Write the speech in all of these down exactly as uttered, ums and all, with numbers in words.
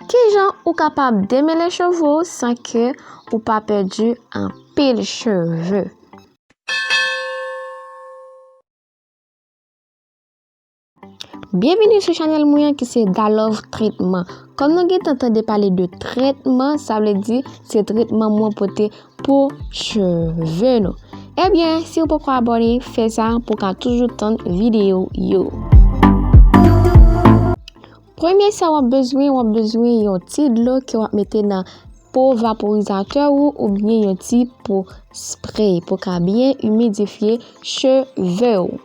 Kijan ou kapab demele cheve w san ke ou pa pèdi anpil cheve? Byenvini sou chanèl mwen an ki se Dalove Tretman. Kòm nou gentan tande pale de tretman, sa vle di se tretman mwen pote pou cheve nou. Ebyen, si w poko abòne, fè sa pou w ka toujou tann videyo yo. Premye sa w ap bezwen, w ap bezwen yon ti dlo ke w ap mete nan po vaporizatè ou oubyen yon ti po spray pou ka byen imidifye cheve w.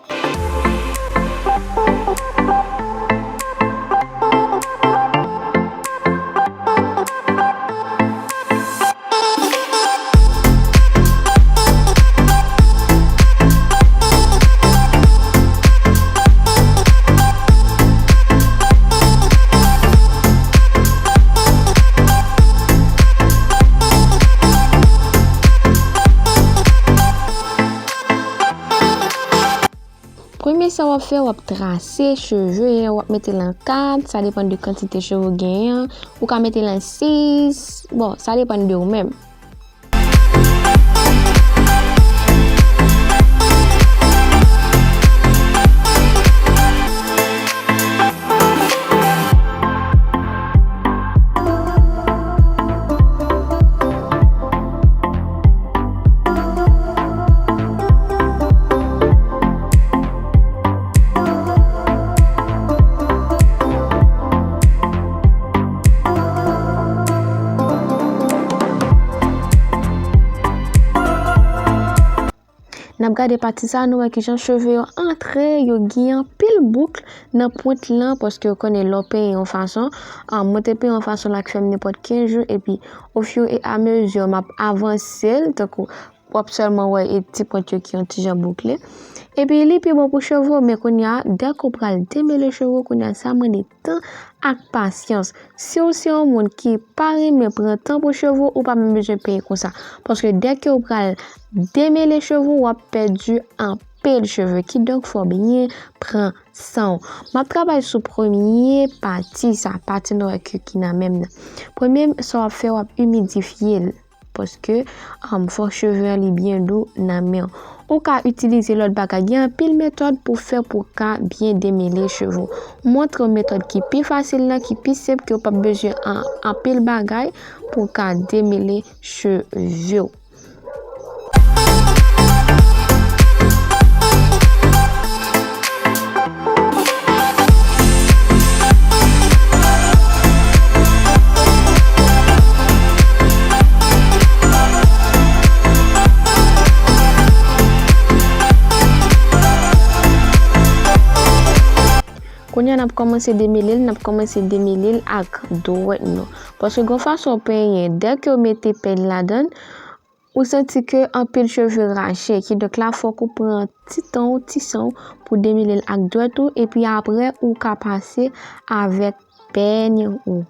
Premye sa w ap fè, w ap trase cheve, w ap mete l an kat, sa depann de kantite cheve w genyen an. Ou ka mete l an sis, bon, sa depann de ou menm. N ap gade pati sa, nou wè kijan cheve yo antre, yo gen anpil bouk nan pwent lan, paske w konnen lè w penyen yon fason, ah, mwen te penyen yon fason la k fè m nenpòt kenz jou, epi ofiremezi m ap avanse l, tankou w ap sèlman wè e ti pwent yo ki yon ti jan boukle. Epi li pi bon pou cheve w, men kounye a, dèke w pral demele cheve w, kounye a, sa mande tan ak pasyans. Si w se yon moun ki pa renmen pran tan pou cheve w, ou pa menm bezwen penyen konsa. Paske dèke w pral demele cheve w, w ap pèdi anpil cheve. Kidonk, fò w byen pran san w. M ap travay sou premye pati sa, pati n wè ke ki nan men m nan. Premye sa w ap fè, w ap imidifye l. Paske, um, fò cheve an li byen dou nan men w. Ou ka itilize lòt bagay. Gen anpil metòd pou fè pou w ka byen demele cheve w. Montre w metòd ki pi fasil lan, ki pi senp, ke w p ap bezwen an, anpil bagay pou w ka demele cheve w. Kounye a, n ap kòmanse demele l, n ap kòmanse demele l ak dwèt nou. Paske gon fason w penyen, dèke w mete pèny ladan l, ou santi ke anpil cheve rache, kidonk la fòk ou pran ti tan w, ti san w pou demele l ak dwèt ou, epi apre ou ka pase avèk pèny ou.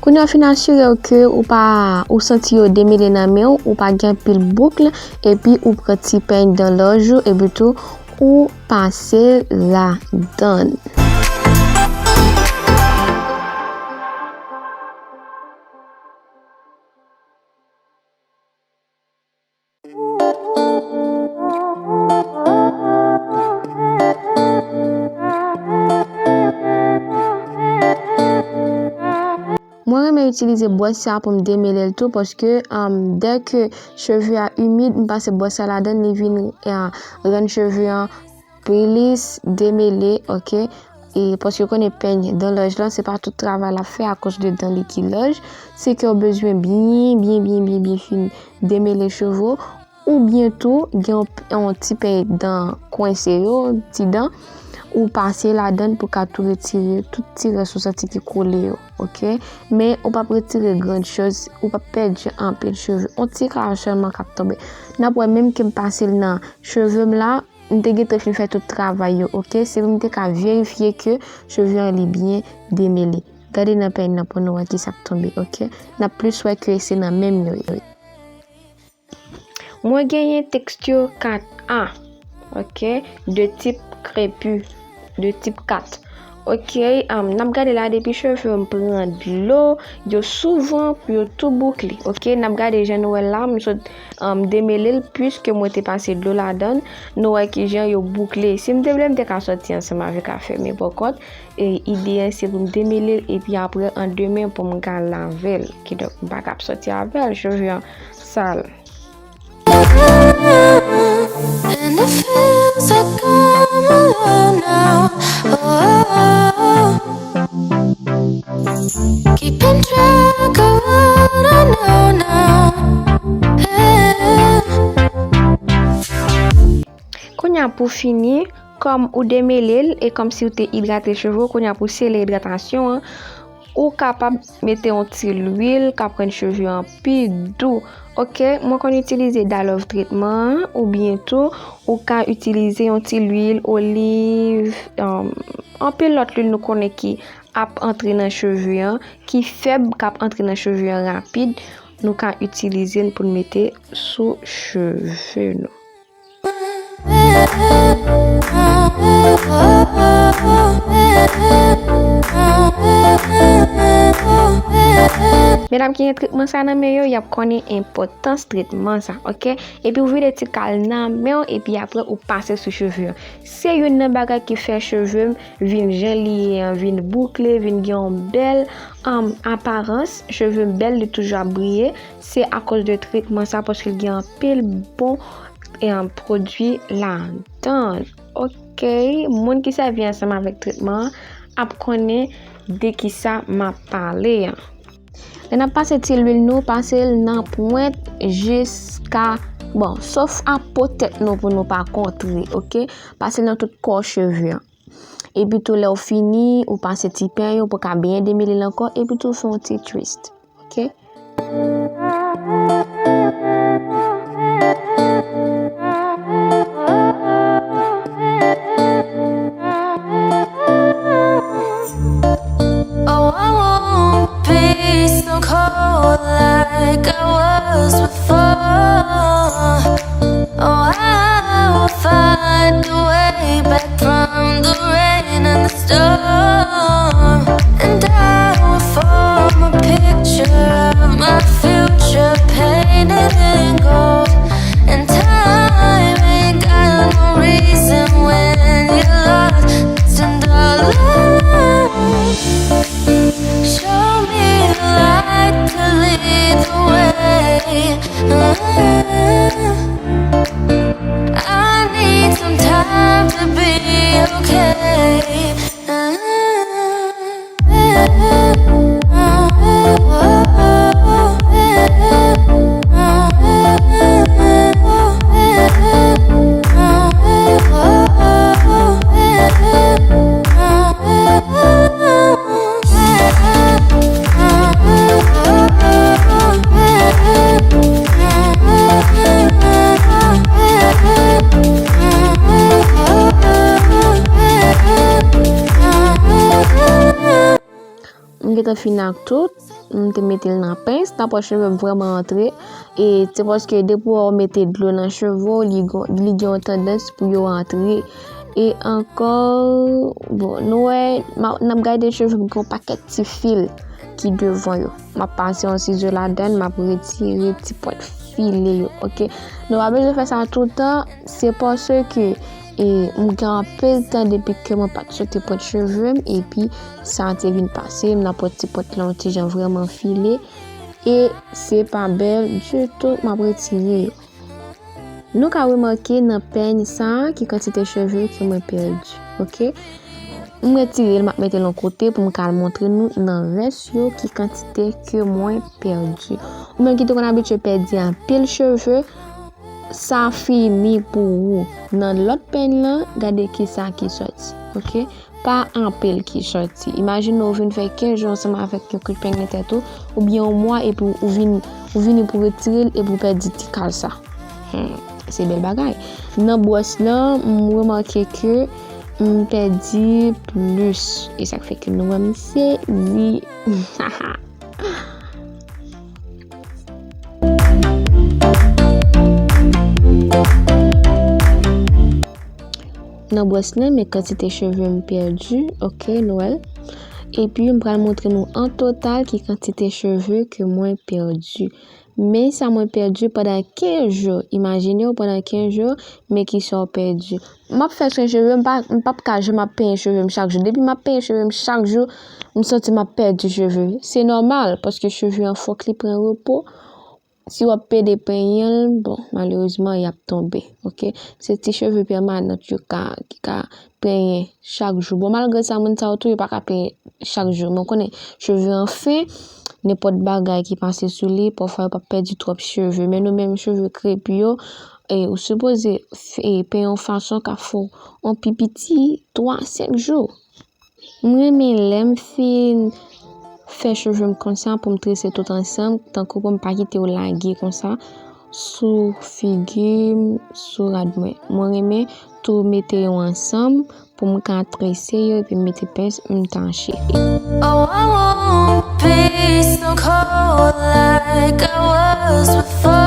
Kounye a w fin asire w ke ou pa, ou santi yo demele nan men w, ou pa gen anpil bouk, epi ou pran ti peny dan lòj ou, epi tou ou pase ladann. Mwen renmen itilize bwòs sa pou m demele l tou, paske, um, dèke cheve a imid, m pase bwòs sa ladann, li vin, uh, rann cheve an plis demele, oke? E paske w konnen peny dan lòj lan, se pa tout travay l ap fè akoz de dan li ki lòj. Se ke w bezwen byen, byen, byen, byen, byen fin demele cheve w. Oubyen tou, gen yon, yon ti peny dan kwense yo, ti dan, ou pase ladann pou ka tou retire tout ti rès ou santi ki kole yo, oke? Men ou p ap retire gran choz, ou p ap pèdi anpil cheve. Yon ti kawon sèlman k ap tonbe. N ap wè menm ke m pase l nan cheve m la, m te gentan fin fè tout travay yo, oke? Se pou m te ka verifye ke cheve an li byen demele. Gade nan peny nan pou nou wè kisa k tonbe, oke? N ap plis wè ke se nan men m yo ye. Mwen genyen teksti kat A, oke? De tip krepi, de tip kat. Oke, um, n ap gade la depi cheve m pran dlo, yo souvan pou yo tou boukle, oke? N ap gade jan nou wè la, m sot, um, demele l, piske mwen te pase dlo ladann, nou wè kijan yo boukle. Si m te vle, m te ka sòti ansanm avèk afè, men pa kont, e, ide a se pou m demele l, epi apre, an demen, pou m ka lave l. Kidonk, m pa ka ap sòti avè l, cheve an sal. And it feels like I'm alone now. Oh, keeping track of what I know now. Yeah. Kounye a pou fini, kòm ou demele l e kòm si w te idrate cheve w, kounye a pou sele idratasyon an, ou kapab mete yon ti lwil k ap rann cheve an pi dou. Oke, mwen konn itilize Dove tretman an, oubyen tou, ou ka itilize yon ti lwil oliv, um, anpil lòt lwil nou konnen ki ap antre nan cheve an, ki fèb, k ap antre nan cheve an rapid, nou ka itilize l pou n mete sou cheve nou. Medam ki gen tretman sa nan men yo, y ap konnen enpòtans tretman sa, oke? Epi ou vide ti kal nan men w, epi apre ou pase sou cheve an. Se youn nan bagay ki fè cheve m vin jan li ye an, vin boukle, vin gen yon bèl, um, aparans. Cheve m bèl, li toujou ap briye. Se akoz de tretman sa, paske l gen anpil bon, um, pwodui ladan l. Oke, moun ki sèvi ansanm avèk tretman an ap konnen de kisa m ap pale an. Lè n ap pase ti lwil nou, pase l nan pwent jiska, bon, sof a po tèt nou pou nou pa kontre, oke? Pase l nan tout kò cheve an. Epi tou lè w fini, ou pase ti peny ou pou ka byen demele l ankò, epi tou fè yon ti twist. Oke? Oh, I won't be so cold like I was before. Oh, I will find a way back from the rain and the storm. And I will form a picture of my future painted in gold. And time ain't got no reason when you're lost and all alone. Show me the light to lead the way. I need some time to be okay. M gentan fini ak tout. m te mete l nan pens, nan pòt cheve m vrèman antre. E se paske depi w mete dlo nan cheve w, li gon, li gen yon tandans pou yo antre. E ankò, bon, nou wè, m a, n ap gade cheve m gen yon pakèt ti fil ki devan yo. M ap pase yon sizo ladan l, m ap retire ti pwent file yo, oke? Nou pa bezwen fè sa toutan, se paske, e, m gen anpil tan depi ke mwen pa t sote pwent cheve m, epi sa te vin pase, m nan pwent ti pwent lan yon ti jan vrèman file, e se pa bèl ditou, m ap retire yo. Nou ka remake nan pèny sa a ki kantite cheve ke mwen pèdi, oke? M retire l, m ap mete l yon kote pou m ka al montre nou nan rès yo ki kantite ke mwen pèdi. Ou menm ki te konn abitye pèdi anpil cheve, sa fini pou ou. Nan lòt pèny lan, gade kisa ki sòti, oke? Pa anpil ki sòti. Imajine w vin fè kenz jou ansanm avèk yon kout peng nan tèt ou, oubyen yon mwa, epi w vin, ou vini pou retire l, epi w pèdi ti kal sa. Hmm, se bèl bagay. Nan bwòs lan, m remake ke m pèdi plis. E sa k fè ke nou wè m sezi. Nan bwòs lan, men kantite cheve m pèdi, oke, nou wè l. Epi, m pral montre nou an total ki kantite cheve ke mwen pèdi. Men sa mwen pèdi pandan kenz jou. Imajine w pandan kenz jou, men kisa w pèdi. M ap fè swen cheve, m pa, m p ap ka janm ap penyen cheve m chak jou. Depi m ap penyen cheve m chak jou, m santi m ap pèdi cheve. Se nòmal, paske cheve an fòk li pran repo. Si w ap pede penyen l, bon, malerezman, y ap tonbe, oke? Se ti cheve pèmanan yo ka, ki ka penyen chak jou. Bon, malgre sa, moun sa yo tou, yo pa ka penyen chak jou. Men w konnen, cheve an fen, nenpòt bagay ki pase sou li, pafwa yo p ap pèdi twòp cheve. Men nou menm, cheve krepi yo, e, ou sipoze f-, e, penyen yon fason k ap fè w yon pi piti twa, senk jou. M renmen lè m fin fè cheve m konsa pou m trese tout ansanm, tankou pou m pa kite yo lage konsa sou figi m, sou rad mwen. Mwen renmen tou mete yo ansanm pou m ka trese yo epi m mete pens m tache. Oh, I won't be so cold like I was before.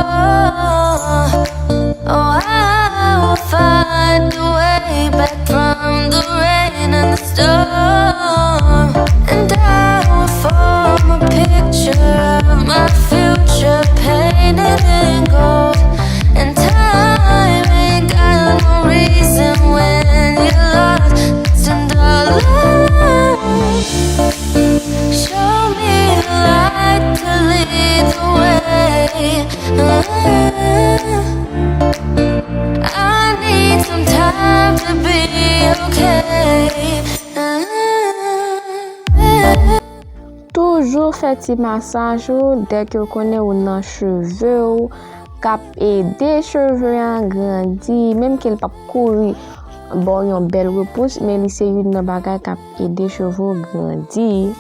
Oh, I will find a way back from the rain and the storm. And I will form a picture of my future painted in gold. And time ain't got no reason when you're lost and alone. Show me the light to lead the way. I need some time to be okay. Toujou fè ti masaj ou dèk ou konnen ou nan cheve w, k ap ede cheve a grandi, menm ke l p ap kouri ba w yon bèl repous, men li se youn nan bagay k ap ede cheve w grandi.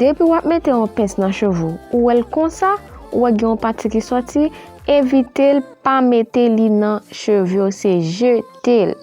Depi w ap mete yon pens nan cheve w, ou wè l konsa, ou wè gen yon pati ki sòti, evite l, pa mete li nan cheve w, se jete l.